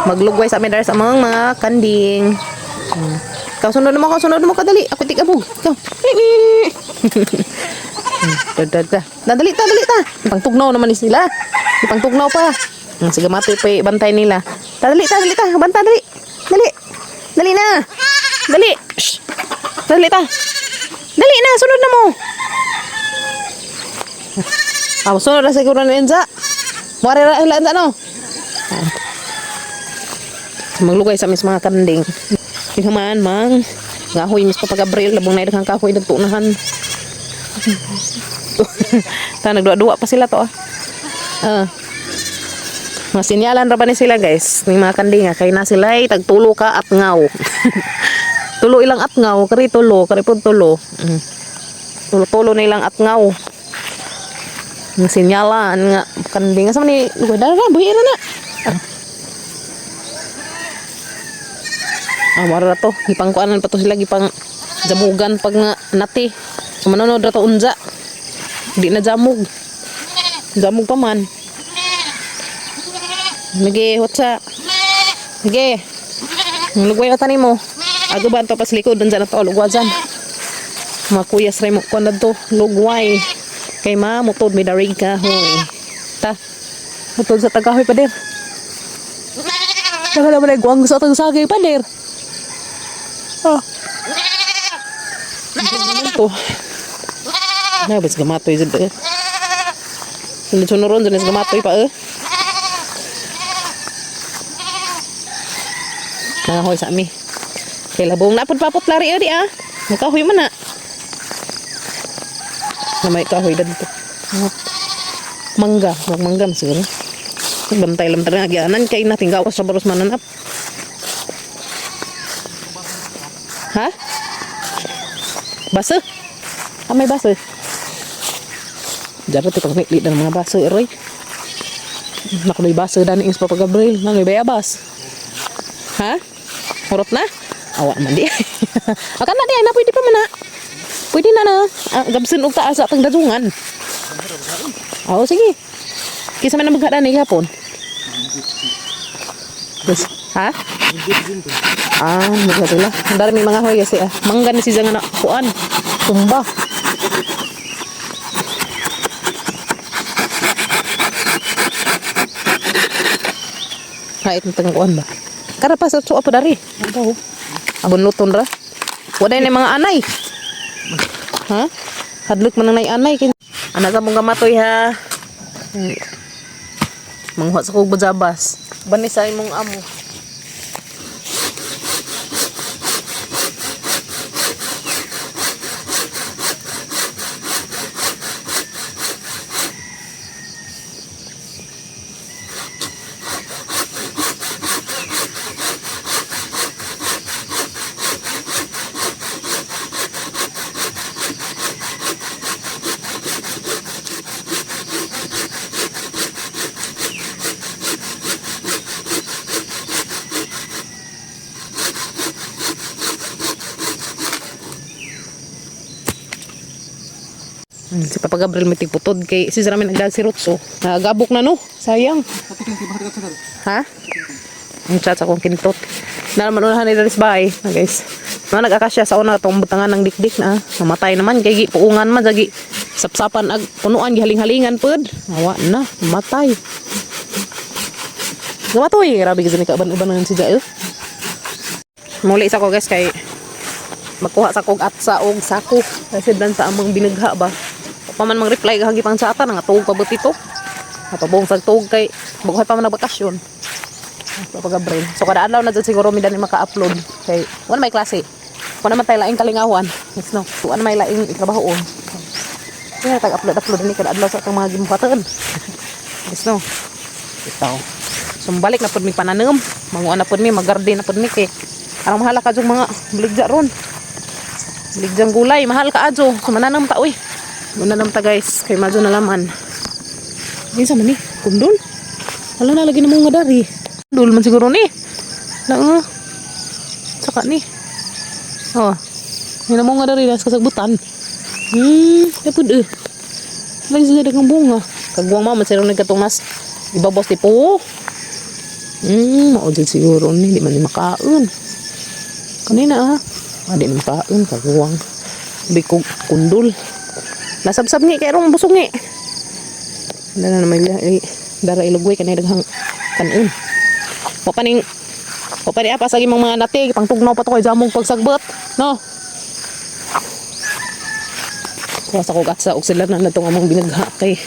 Maglugway sa amin dara sa mga kanding. Ikaw, sunod mo ka, sunod mo ka, dali. Ako tigabog. Ikaw. Da, da, da. Da, dali ta, dali ta. Pangtugnaw naman ni sila. Pangtugnaw pa. Sige, matoy pa bantay nila. Ta, dali ta, dali ta. Banta, dali. Dali. Dali na. Dali. Shh. Dali ta. Dali na, sunod na mo. Ah, sunod na siguro na Enza. Muari ra sila Enza no. Ah. Maglugay sa mis mga kanding. Ikaman, mang. Ngahoy mis Papa Gabriel, labong na daghang kahoy nagtunahan. Ta nagduwa-duwa pa sila to ah. Ah. Mga sinyalan ra ba ni sila guys? Ni mga kanding ah, kay na sila ay tagtulo ka at ngaw. Tulo ilang at ngaw, kari tulo, kari pud tulo. Tulo-tulo na ilang at ngaw. Mga sinyalan nga kanding asa man ni lugar dara buhi ra na. Ah, mara ra to. Gipangkuanan pa to sila gipang jamugan pag nga nati. So manonood ra to unja. Di na jamog. Jamog pa man. Lagi, hotsa. Lagi. Lugway na tani mo. Ago ba to pas likod dun na to lugwa dyan. Mga kuyas ray mo kuan na to lugway. Kay ma mutod may darig ka hoy. Ta. Mutod sa tagahoy pa dir. Tagal naman ay guwang sa atang sagay pa dir. Ah. Ano to? Nabas gamatoy dyan eh. Sunod-sunuron dyan is gamatoy pa eh. Nangahoy sa ami. Kay labong napod papot lari di ah. Nakahoy man na. Na may kahoy dadto. Mangga, wag mangga man siguro. Bantay lang talaga nagyanan kay nating gawas sa baros mananap. Ha? Baso? Ah, may baso. Diyan ito pag ng mga baso, Eroy. Nakuloy baso dani is Papa Gabriel. Nanoy bayabas. Ha? Hurot na? Awa man di. Akan na di ay na pwede pa man na. Pwede na na. Ah, gabsin og taas sa atang dadungan. Oo, sige. Kisa man na maghada ni gihapon. Yes. Ha? Ah, maghada. Ang dami mga hoy kasi ah. Mangga ni siya nga na kuan. Tumba. Kahit na kuan ba? Kara pa sa tsuwa pa dari. Ano? Abon luton ra. Wala na mga anay. Ha? Hadlok man ang nay anay. Anak sa mong gamatoy ha. Manghuwa sa kog bajabas. Bani sa imong amo. Si Papa Gabriel may tigputod kay si Zara may nagdaan si Rutso. Nagabok na no. Sayang. Ha? Ang chat sa akong kintot. Na naman unahan ni Daris bahay. Ah, guys. No, nag-akasya sa una itong butangan ng dikdik na. Ah. Namatay naman kay gi puungan man jagi sapsapan ag punuan gihaling-halingan pud. Awa na, namatay. Gamatoy, grabe kasi ni kauban-uban nga si Jael. Muli sa ko guys kay magkuha sa kog atsa og sako kasi dan sa among binagha ba. Pa man mang-reply gahagi pang chata nga tuog pa but ito. Napabong sa tuog kay baguhay pa man nagbakasyon. Papa Gabriel. So kada adlaw na jud siguro mi dani maka-upload kay wala may klase. Wala man tay laing kalingawan. Yes no. Wala may laing trabahoon. Kaya tag upload upload ni kada adlaw sa atong mga gibuhatan. Yes no. Ito. So balik na pud mi pananom. Manguan na pud mi, maggarden na pud mi kay arang mahala ka mga baligya ron. Baligyang gulay, mahal ka adyo. So mananam ta uy. Mananam ta guys, kay madyo na laman. Kinsa man ni? Kundol? Wala na lagi na mga dari. Kundol man siguro ni. Lang ah. Saka ni. Oh. May na mga dari sa kasagbutan. Kapud eh. Lagi sila dagang bunga. Kagwang mama, sila nagkatumas. Ibabos ti po. Mao jud siguro ni, di man ni makaon. Kanina ah. Ah, di man makaon kaguwang. Bikog kundol. Nasabsab ni kay rong busog ni. Dala na may dara ilugway kanay daghang kanon. Wa pa ning wa pa ni apa sa imong mga nati pangtugnaw pa to kay jamong pagsagbot, no? Kuha sa kog atsa og sila na natong among binagha kay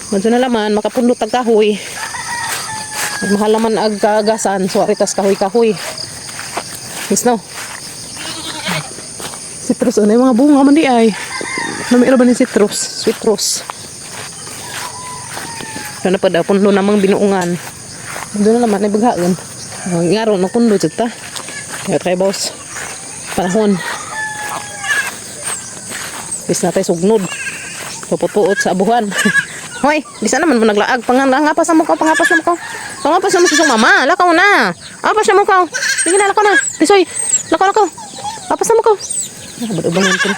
medyo na laman makapundot tag kahoy. Mahal naman ag kagasan, so aritas kahoy-kahoy. Yes, no? Citrus, ano yung mga bunga man di ay. Nami ba ni citrus? Sweet rose. Ano pa daw, pundo namang binuungan. Doon na naman, ay baghaan. Nga ron, nakundo dyan ta. Kaya tayo, boss. Panahon. Bis na tayo sugnod. Puputuot sa abuhan. Hoy, bisa naman mo naglaag. Pangapas na mo ko, pangapas na mo ko. Pangapas na mo sa mama. Lakaw na. Apas na mo ko. Sige na, lakaw na. Tisoy, lakaw, lakaw. Apas na mo ko. Nakabad-ubang natin.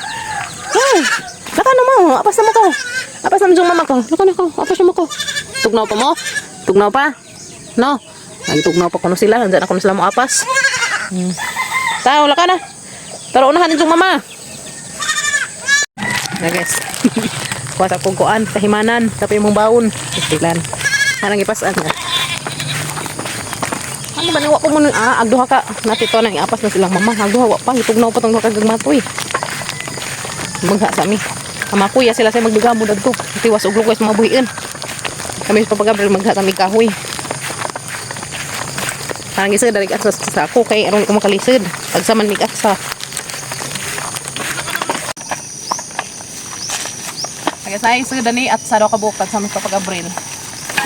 Hoy, lakaw na mo. Apas na mo ko. Apas na mo yung mama ko. Lakaw na ko. Apas na mo ko. Tugnaw pa mo? Tugnaw pa? No? Nagtugnaw pa kuno sila. Nandiyan ako na sila mo apas. Tao, lakaw na. Tara, unahan yung mama. Na guys. Kuha sa kong kuan, kahimanan, tapos yung mong baon. Istilan. Anang ipasan na. Ano ba ni wa pa mo nun? Ah, agduha ka. Natito na iapas na silang mama. Agduha wa pa gitugnaw pa tong duha ka gagmatoy. Magha sa mi. Ama kuya sila sa magbigamo dadto. Tiwas og lukoy sa mga buhiin. Kami sa Papa Gabriel magha kami kahoy. Parang isa dari sa sa ako kay aron ko makalisod. Pagsaman mig atsa. Kaya sa isa dani at sa daw kabukat sa mas Papa Gabriel.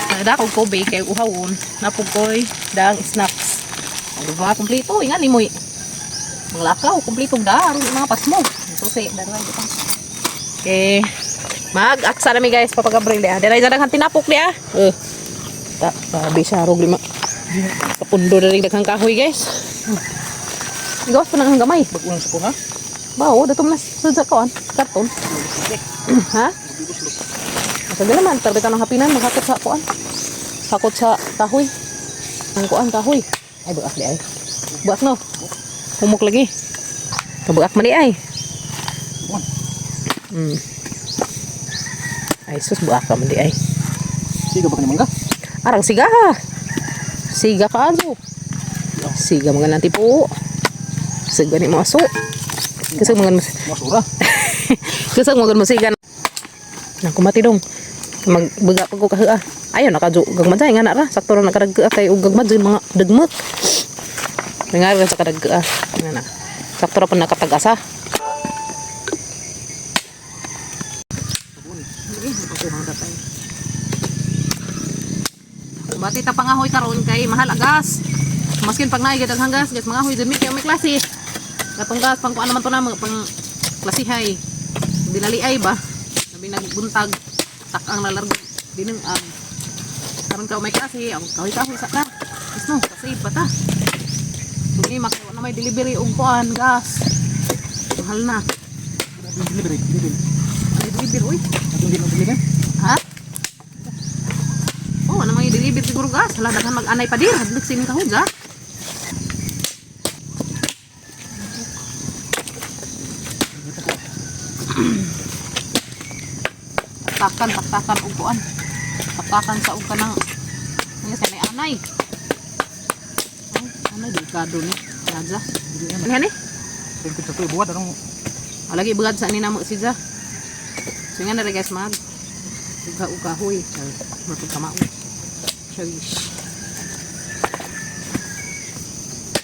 Nagda kog tubig kay uhawon, napug koy dang snacks. Ang diba kompleto inga ni moy. Mga lakaw kompleto da aron mga pasmo. Susi dara di pa. Okay. Mag atsa na mi guys, Papa Gabriel dia. Dira daghan tinapok dia. Eh. Ta, grabe siya rog lima. Kapundo na rin daghang kahoy guys. Igawas pa nang gamay. Bagulang sa kuna. Bao, dato man sa kuan, karton. Ha? Sa naman, tarbi ka ng hapinan, maghakot sa kuan. Hakot sa kahoy. Ang kuan kahoy. Ay, buak di ay. Buak no. Humok lagi. Kabuak man di ay. Ay sus, buak ka man di ay. Siga ba ka ni mangga? Arang siga ha. Siga ka aso. Siga mga nanti po. Siga ni mo aso. Kasi mga Masura. Kasi mga mo siga. Na kumati dong. Magbaga pa ko kaha. Ayo nakadyo gagmad nga na ra. Sakto ra nakaragka kay og gagmad mga dagmot. Nga ra sa karagka. Nga na. Sakto ra pa nakatag-asa. Bati ta pangahoy karon kay mahal agas. Maskin pag naay daghang gas, guys, mga hoy dumi kay may klase. Katong gas pang kuan naman to na mga pang klasihay. Dinali ay ba? Sabi nagbuntag takang nalargo dineng ang karon ka may klase, ang kahoy-kahoy sa ka. Is no, save pa ta. Sugni makaw na may delivery og kuan gas. Mahal na. Delivery, delivery. Ay, delivery oy. Atong di delivery. Ha? Oh, ano mga deliver siguro gas. Hala, daghan mag-anay pa dir. Hadlok sining kahod, ha? Taktakan, taktakan og kuan. Taktakan sa og kanang ano sa may anay. Ay, anay delikado ni. Raja. Ano ni? Tungkol sa tuyo buhat anong Lagi bugad sa ani namo si Ja. So nga na rin guys mag uga uga huy. Mapagkamao. Cherish.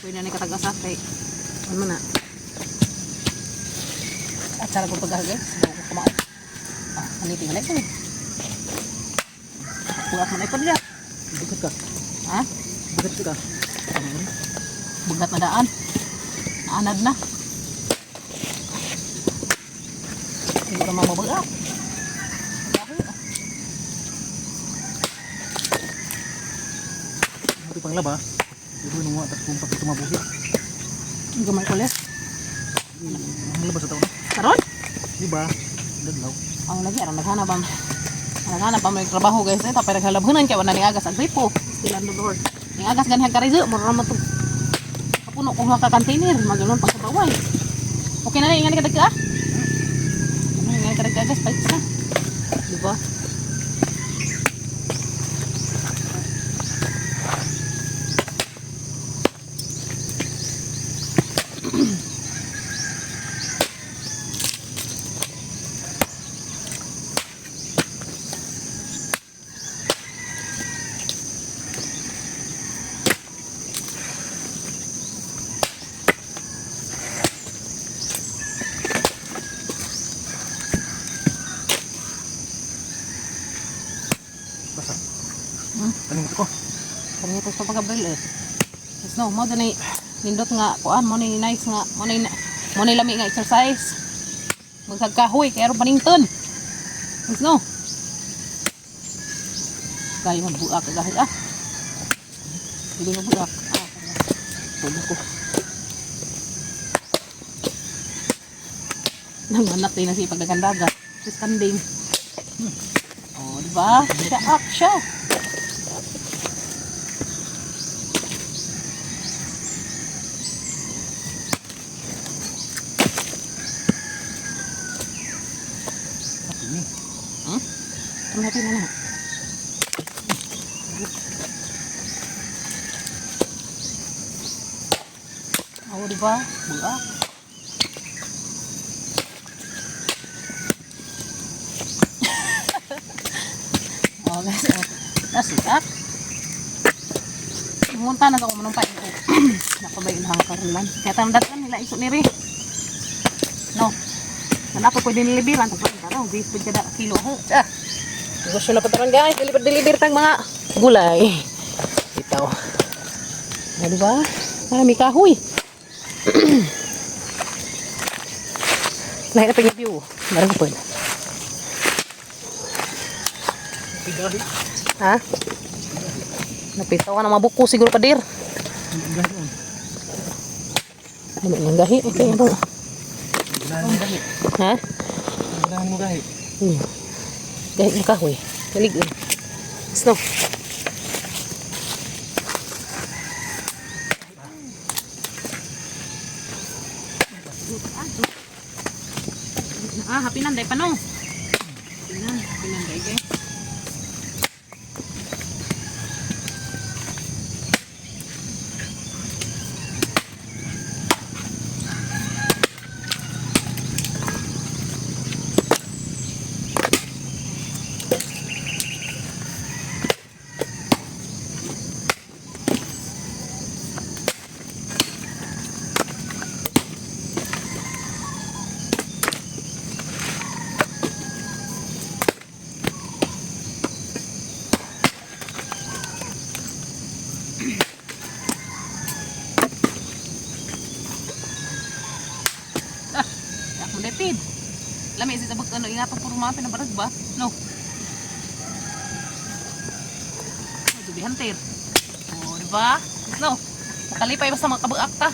Pwede na ni katag-asa kay ano na. At sarap ko pag guys. Bago ko kamao. Ah, ano tingnan ko. Bugat man ay pa nila. bugat ka. Ha? Bugat ka. Bugat na daan. Naanad na. Hindi ka mamabaga. Ito panglaba. Ibu nung atas kung pag tumabuhi. Ang gamay ko les. Ang laba sa taon. Karon? Di ba? Dadlaw. Ang lagi aron naghana ba? Naghana pa may trabaho guys eh tapos naghalabhanan kay wala ni agas ang gripo. Still on the door. Ning agas ganihag karizo, mura man to. Kapuno kung ka container, maganon pa sa baway. Okay na na, ingan ka dagka ah. Ano, ingan ka dagka guys, pahit na. Di ba? Basta. Hmm? Tanim ko. Kanya tapos pa pagkabril eh. Yes, no, mo dyan ay nindot nga, kuan, mo ni nice nga, mo ni lami nga exercise. Magkagkahoy, kaya ron panington. Yes, no. Gaya magbuak, gahi ah. Hindi mabuak. Ah, tulog ko. Nanganak din na siya pagdagandaga. Tapos kanding. Oh, di ba? Siya, ah, siya. Happy ni. Ang happy na na. Oo, di ba? Buak. Oh, guys. Oh. Nasitak. Munta na ako manong pain. Nakabay ang karulan. Kaya tandaan nila iso niri. No. Wala pa pwede nilibiran. Tagpan ka raw. Di pwede kada kilo. Ah. Negosyo na pataran guys. Deliver deliver tang mga gulay. Ito. Ah, di ba? Marami kahoy. Lahi na pag view. Meron po. Gahi. Ha? Napitaw ka na mabuko siguro pa dir. Gahi on. Ano nang gahi? Okay, ito. Ganahan mo gahi. Ha? Ganahan mo gahi. Gahi ng kahoy. Galig eh. Snow. Ah, happy nan day pa no. Happy nan day guys. Ah, ako lepid. Lami sa sabag ano ingat puro mga pinabarag ba? No. Medyo bihantir. Oh, di ba? No. Nakalipay basta mga kabuak ta.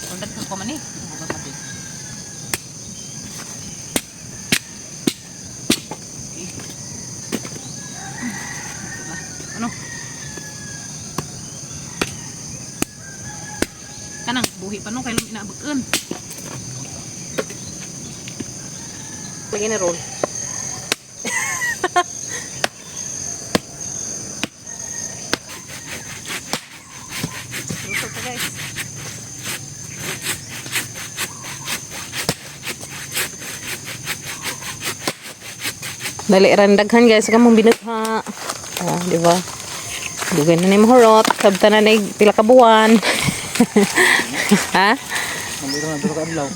Pundag ko man eh. Bugat natin. Okay. Ano? Kanang buhi pa no kay lami na abakan. Lagi na roll. Luto pa guys. Dali ran daghan guys kamong binugha. Oh, di ba? Dugay na ni mahurot, sabta na ni pila ka buwan. Ha? Nandito na dito ka adlaw.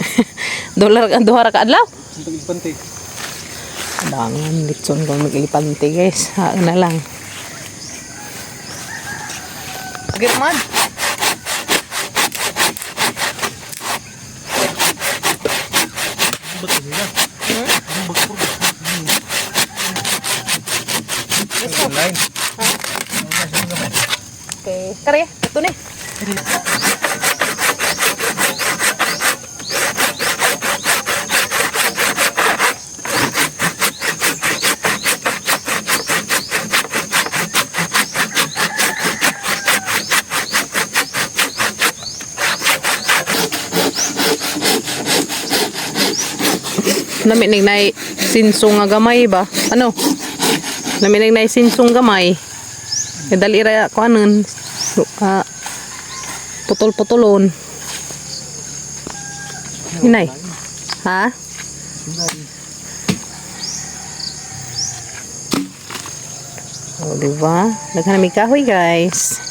Dolar ang duha ra ka adlaw. Sintag ilpante. Abangan litson kung mag-ilipante guys. Ha na lang. Get man. Ba't nila? Ang bagpur. Online. Online. Okay. Kare, ito ni. Nami nay sinsong nga gamay ba? Ano? Nami nay sinsong gamay. E dali ra kuanon. Ah, putol-putulon. Hinay. Ha? O, diba? Daghan na may kahoy, guys.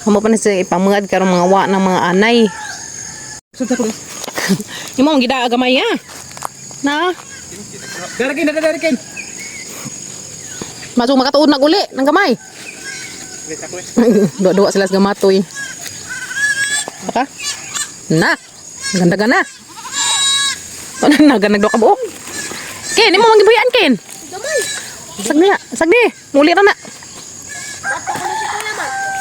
Amo pa na sila ipamungad karong mga wa ng mga anay. Imo ang gidaa gamay ha. Na, Darakin, darakin. masuk makatuod na uli ng gamay. Duwa-duwa sila sa gamatoy. Baka? Na. Ganda ka na. Ano na ganagdo ka buok. Ken, imo mangibuyan Ken. Gamay. Sagdi na, sagdi. Muli ra na.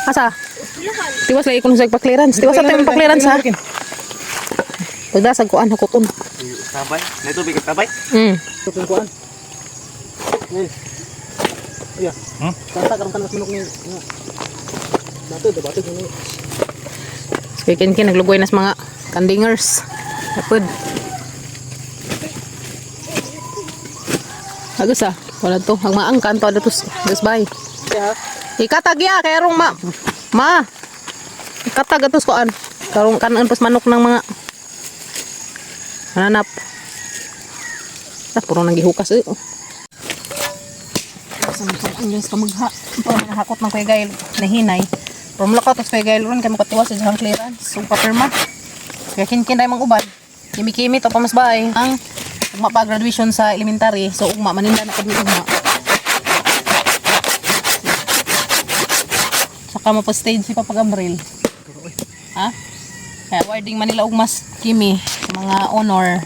Asa? Ulahan. Tiwas lagi ko sa pa-clearance. Tiwas sa tayong pa-clearance ha. Pagdasag ko an hakuton. Tabay. May tubig ka tabay? Mm. Kuan. Nil. Iya. Hmm? Tata karon kan manok ni. Bato, bato ni. So, Ken Ken naglugoy na sa mga kandingers. Apod. Agus ah. Wala to. Ang maangkan to. Tos. Agus bay. Ikatag ya. Kaya rong ma. Ma. Ikatag atos koan. Karong kanan pas manok ng mga mananap. Ah, puro nang gihukas eh. Ang Diyos kamagha. Puro nahakot ng Kuya Gail. Nahinay. Pero mulakaw tas Kuya Gail ron. Kaya makatiwas sa diyang clearance. So, papirma. Kaya kin-kin tayo mga uban. Kimi-kimi to pamas bahay. Ang ugma pa graduation sa elementary. So, ugma. Maninda na kami ugma. Saka mapa-stage si Papa Gabriel. Ha? Kaya awarding Manila Ugmas Kimi. Mga honor.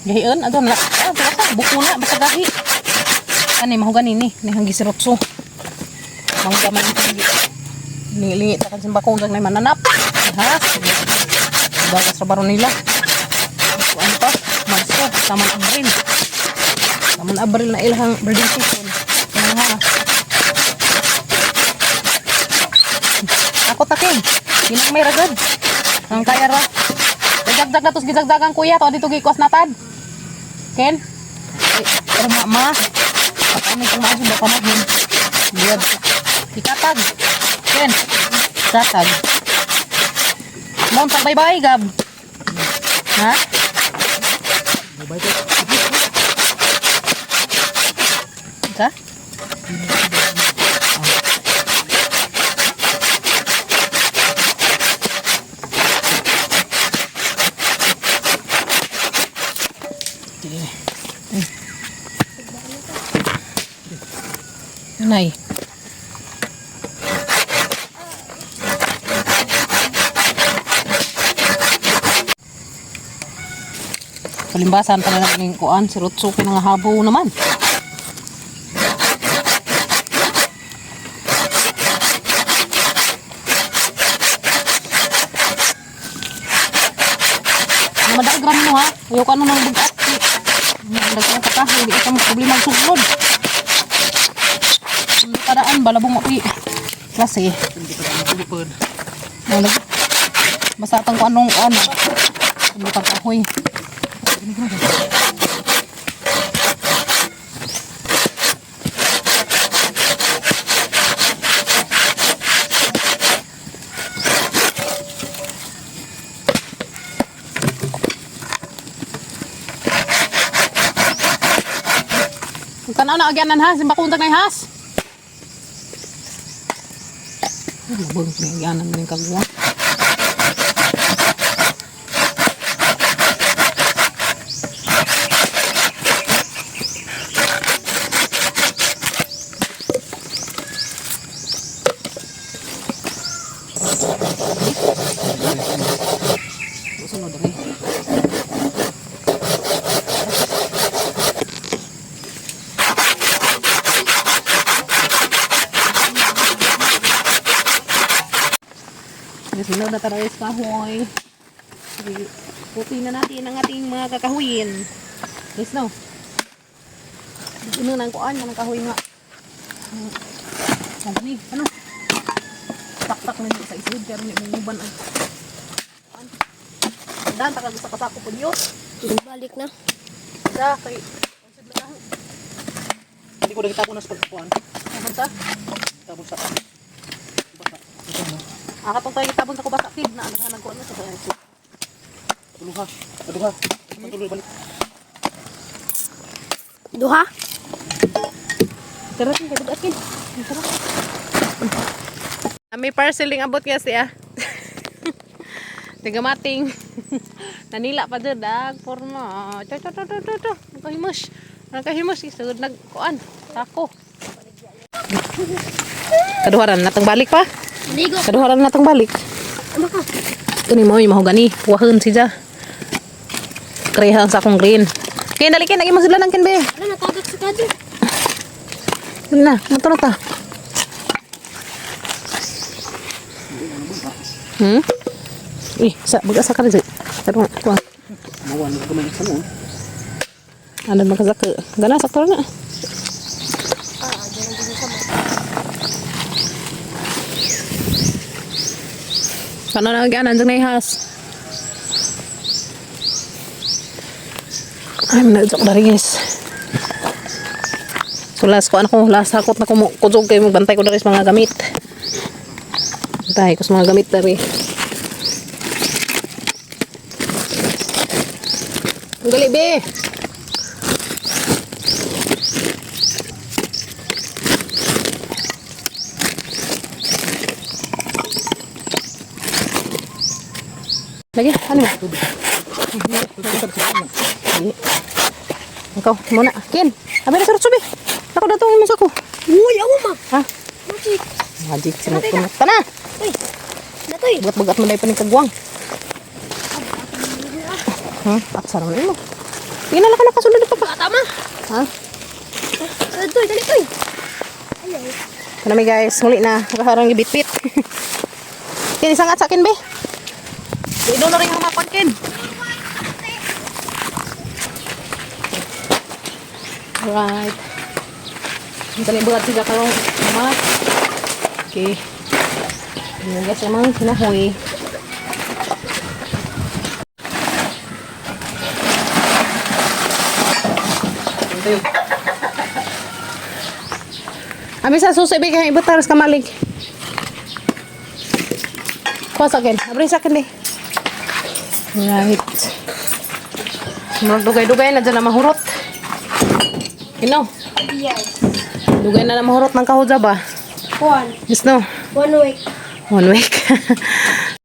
Gahion ato na. Ah, basta buko na basta gahi. Ani mahugan nini ni hanggi sirotso. Mahugan man ito. Lingi-lingi ta kan simbakong na mananap. Ha? Bagas sa baron nila. Kuan pa? Marso, taman Abril. Taman Abril na ilahang breeding season. Ano ha? Ako taking. Ginang may ragad. Ang kaya ra. Gidagdag na tos gidagdagan kuya to dito gikos natad. Ken? Ay, pero mama. Paano kung maaso ba pamahon? Biyad. Ikatag. Ken. Katag. Mon pag bye-bye gab. Ha? Bye bye. Ka? Nay. Kalimbasan talaga ng kuan, si Rutso kay nga habaw naman. Madag ram mo ha. Ayaw ka nang bugat. Madag ka ka, hindi ka mo problema ang suglod. Paraan balabong mo pi. Klase. Malag. Basta atang ko anong ano. Ano pang kahoy. Tanaw na agyanan ha, simba kuntag na has. Ay, labang na agyanan na yung kagwa. Sunod rin. Sunod na tayo sa kahoy. Puti na natin ang ating mga kakahuyin. Yes, no? Ino nang kuan, ng kahoy nga. Ang ni, ano? Tak-tak na sa isod pero ni munguban ang. Dan ta kag sa kasako pud yo. Balik na. Da kay ang na. Hindi ko nagitapon na sa pagkuan. Ano sa? Tapon sa basa. Ito na. Ah, katong tayo gitabon sa kubasa kid na ano ko ano sa Tuluha. Aduha. Patuloy balik. Duha. Tara kin kay bugat kin. Tara. May parcel ding abot kasi ah. Tigamating. Nanila pa dyan, dag forma. To to to to to to. Nakahimus. Nakahimus isud nag kuan. Sako. Kaduharan natang balik pa. Ligo. Kaduharan natang balik. Ano ka? Kani mo yung mahogani. Wahon siya. Krehan sa akong green. Kaya dali kin, lagi mo sila ng kinbe. Ano, natagak sa kadyo. Na, mato na ta. Eh, sa baga sa ka rin. Pero kuha. Mawa na gamay sa mo. Ano magkasaka? Gana sakto na. Ah, dyan ang sa mo. Kano na ganan dyan na ihas. Ay, manadjok na rin guys. So last ko ano ko, last hakot na ko mo kuzog kayo magbantay ko dari sa mga gamit. Bantay ko sa mga gamit dari. Ang gali be. Lagi, ano ba? Lagi. Ikaw, muna. Kin, abi na sa be. Ako na itong imong sako. Uy, awa ma. Ha? Magic. Magic, sinot-kunot. Tana! Uy. Natoy. Bagat-bagat mo na pa ni kagwang. Ha? At sarang na imo. Tingnan lang ka nakasunod na pa pa. Tama. Ha? Toy, dali toy. Ayaw. Kanami guys, muli na. Nakaharang gibitbit. Kin, isang at sa akin, be. Ino na rin humakon, Kin. Alright. Ang dali buhat siya karong mat. Okay. Ayan guys, amang kinahoy. Ami sa susi be kay ibutar sa kamalig. Kuha sa akin. Abri sa akin be. Right. Murag dugay-dugay na dyan na mahurot. Ino, Yes. dugay na na mahurot ng kahudya ba? One. Yes no. 1 week. 1 week.